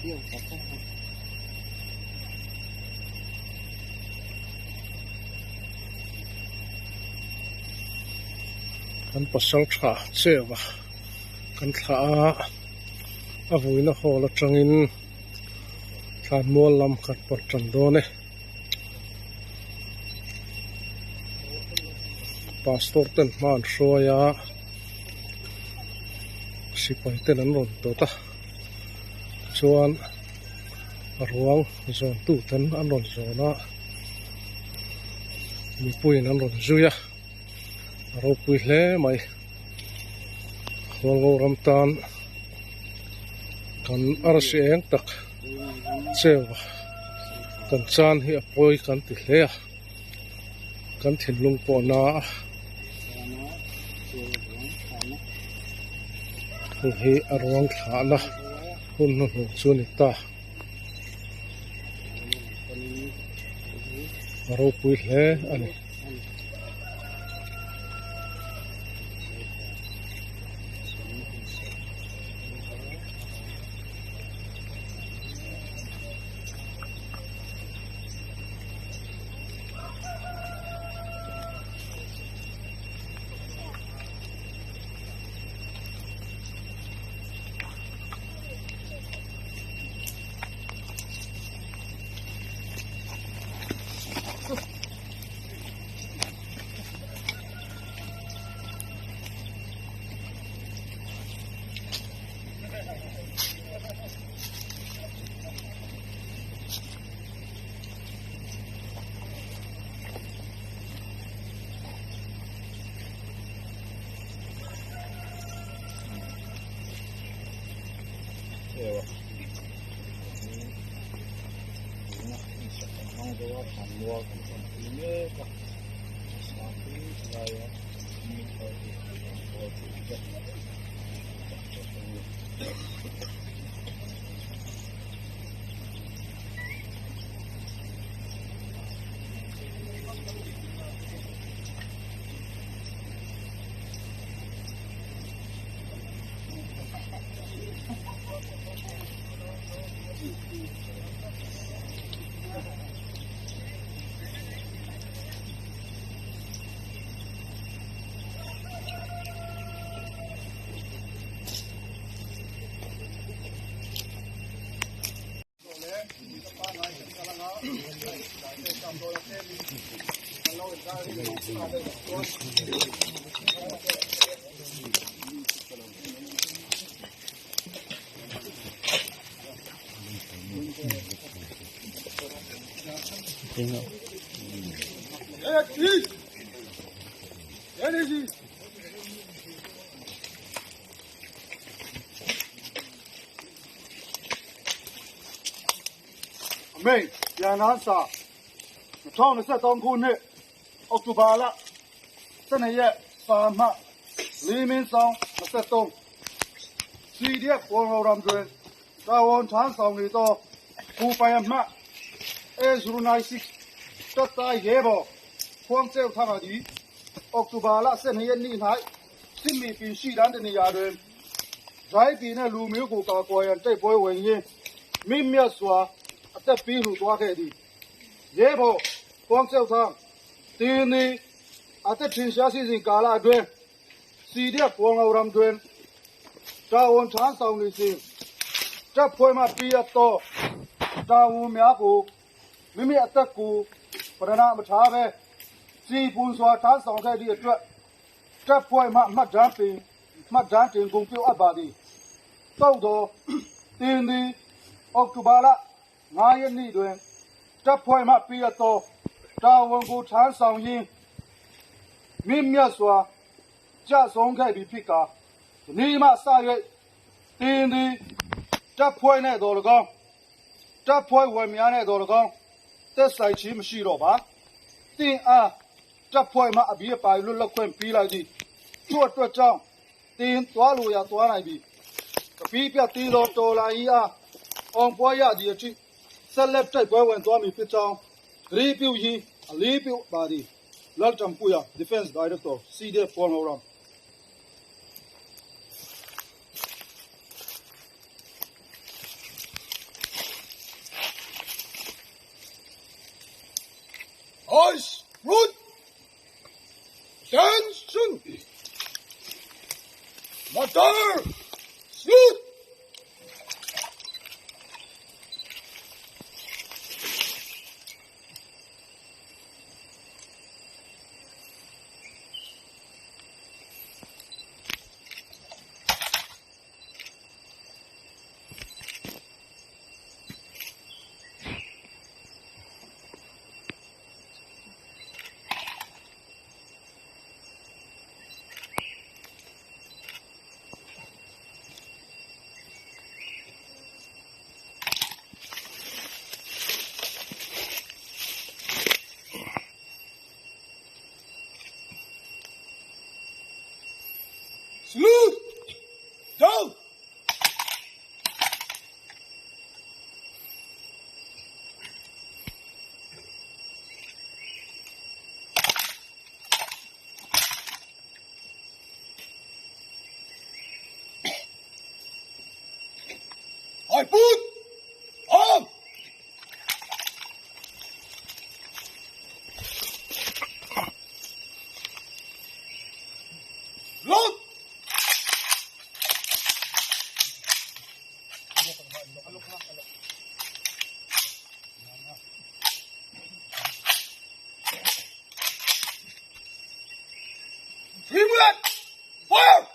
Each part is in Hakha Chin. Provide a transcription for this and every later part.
Kan pasal tha cheu a kan thlah a a vuina hall atangin thlanmual lam khat pawt tan dawn e. Pastor ten hma an hruai a sipai ten an rawn dawt a chuan ruang zawn tu ten an rawn zawn a mipuiin an rawn zui a a ropui hle mai hualngo ram tan kan arsi eng tak cheu a kan chan hi a pawi kan ti hle a kan thinlung pawh na a hei hi a ruang thlahna hun hnuhnung chu a ni ta a ropui hle a ni. အမိန့်ပြန်လန်းစာ2023ခုနှစ်အောက်တိုဘာလ12ရက်စာမှလေးမင်းဆောင်23 CDF ဝန်တော်ရမ်တွင်တာဝန်ထမ်းဆောင်နေသောကိုပိုင်အမှတ် A096 တပ်သားရဲဘော်ခွန်ကျဲထားပါသည်အောက်တိုဘာလ12ရက်နေ့၌စစ်မီပင်ရှိတန်းတနေရာတွင်ဇိုင်းပြည်နှင့်လူမျိုးကိုကာကွယ်ရန်တိုက်ပွဲဝင်ရင်းမြင့်မြတ်စွာအသက်ပေးလှူသွားခဲ့သည်ရဲဘော်ခွန်ကျဲထားတင်းနေအသက်ထင်ရှားရှိစဉ်ကာလအတွင်း CDF ဝန်တော်ရမ်တွင်တာဝန်ထမ်းဆောင်နေစဉ်တပ်ဖွဲ့မှပြရသောတာဝန်များကိုမိမိအသက်ကိုပရဏမထားဘဲစီပွန်စွာထမ်းဆောင်ခဲ့သည့်အတွက်တပ်ဖွဲ့မှမှတ်တမ်းပင်မှတ်တမ်းတင်ကုန်ပြုအပ်ပါသည်တောက်သောတင်းသည်အောက်တိုဘာလ9ရက်နေ့တွင်တပ်ဖွဲ့မှပြရသောတာဝန်ကိုထမ်းဆောင်ရင်းမြင့်မြတ်စွာကြဆုံးခဲ့ပြီဖြစ်ကာဒီနေ့မှစ၍တင်းသည်တပ်ဖွဲ့နှင့်တော်၎င်းတပ်ဖွဲ့ဝင်များနှင့်တော်၎င်းသက်ဆိုင်ခြင်းမရှိတော့ပါတင်းအားတပ်ဖွဲ့မှအပြည့်ပိုင်လွတ်လပ်ခွင့်ပေးလိုက်သည်ထို့အတွက်ကြောင့်တင်းသွားလိုရာသွားနိုင်ပြီတပီးပြတ်သေးသောတော်လာဤအားအောင်ပွဲရသည့်အထိဆက်လက်တိုက်ပွဲဝင်သွားမည်ဖြစ်ကြောင်းဂရီပြုရင်းအလေးပြုပါသည်လောက်တံပူယာ Defense Director CDF 4 Motor! Shoot! Salute! Go! I put on! Load! Three Fire!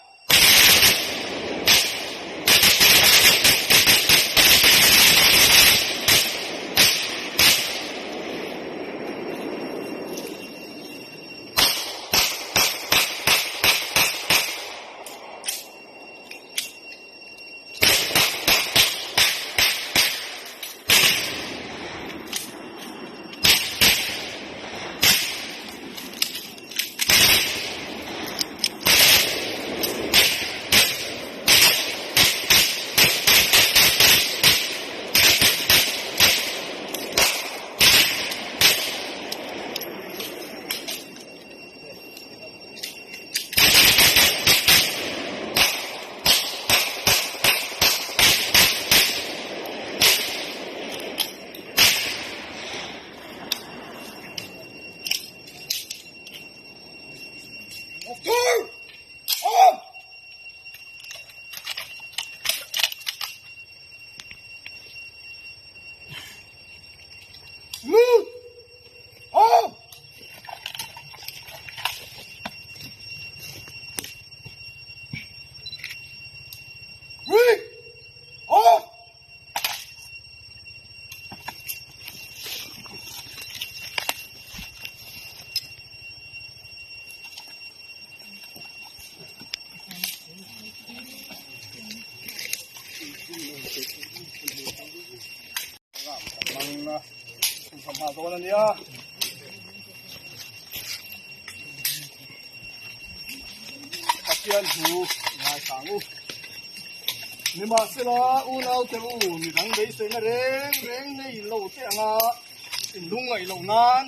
Two! On! Move! On! Three! On! Mang thawmhnaw dawn a nia. Pathian thu ngaithla ang u. Nimahsela unaute u midang beiseina reng reng nei lo te anga inlungngaih loh nan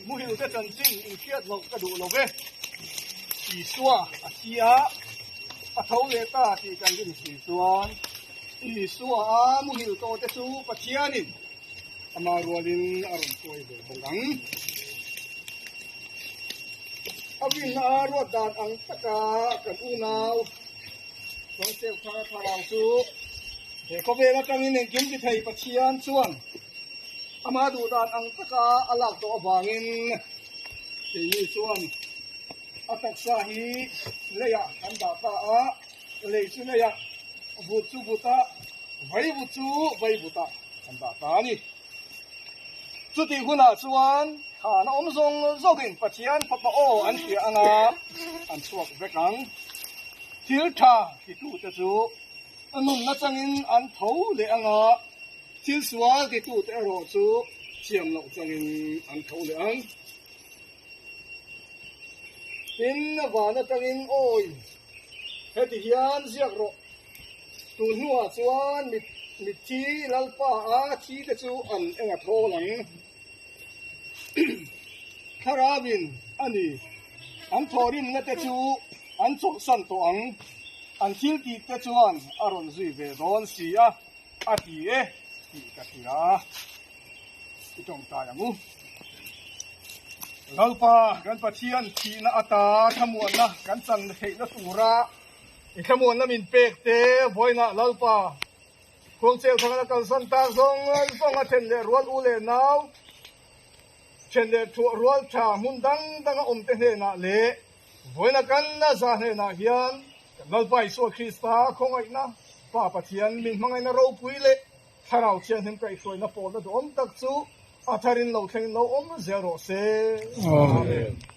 muhil te chanchin inhriat loh ka duh lo ve. Isua a thi a, a tho leh ta tih kan rin si chuan Isua a muhil tawh te chu Pathianin ama rualin a rawn tuai ve bawk ang. A rinna a ruat dan ang taka kan unau Joseph kha thlarau chu he khawvel atangin engkim ti thei Pathian chuan ama duh dan ang taka a lak tawh avangin keini chuan A taksa hi leiah kan dah ta a, lei chu leiah, vut chu vutah, vai vut chu vai vutah kan dah ta a ni. Chutih hunah chuan thana awm zawng zawngin Pathian fapa aw an hria anga an chhuak vek ang. Thil tha titute chu a nunna changin an tho leh anga, thil sual titute erawh chu thiam loh changin an tho leh ang. Tin, van atangin awi heti hian ziak rawh. Tun hnuah chuan mitthi Lalpa a thi te chu an eng a thawl ang. Thlarauin a ni, an thawhrimna te chu an chawlhsan tawh ang, an thil tih te chuan a rawn zui ve dawn si a, a ti e tih ka hria. I tawngtai ang u. Lalpa kan Pathian thihna ata thlamuanna kan chan theihna tura I thlamuan na min pek te voina Lalpa khuangcel thang na kalsan tak zong zong a then le rual u le nau then le thu rual tha hmun dang dang a um te hnenah le voina kan na za hnenah hian kan Lalpa Isua Krista khawngaihna Pa Pathian min hmangaihna ropui le Thlarau Thianghlim kaihhruainak pawl na duhawm tak cu a thar in lo thleng in lo um zel rawh seh. Amen.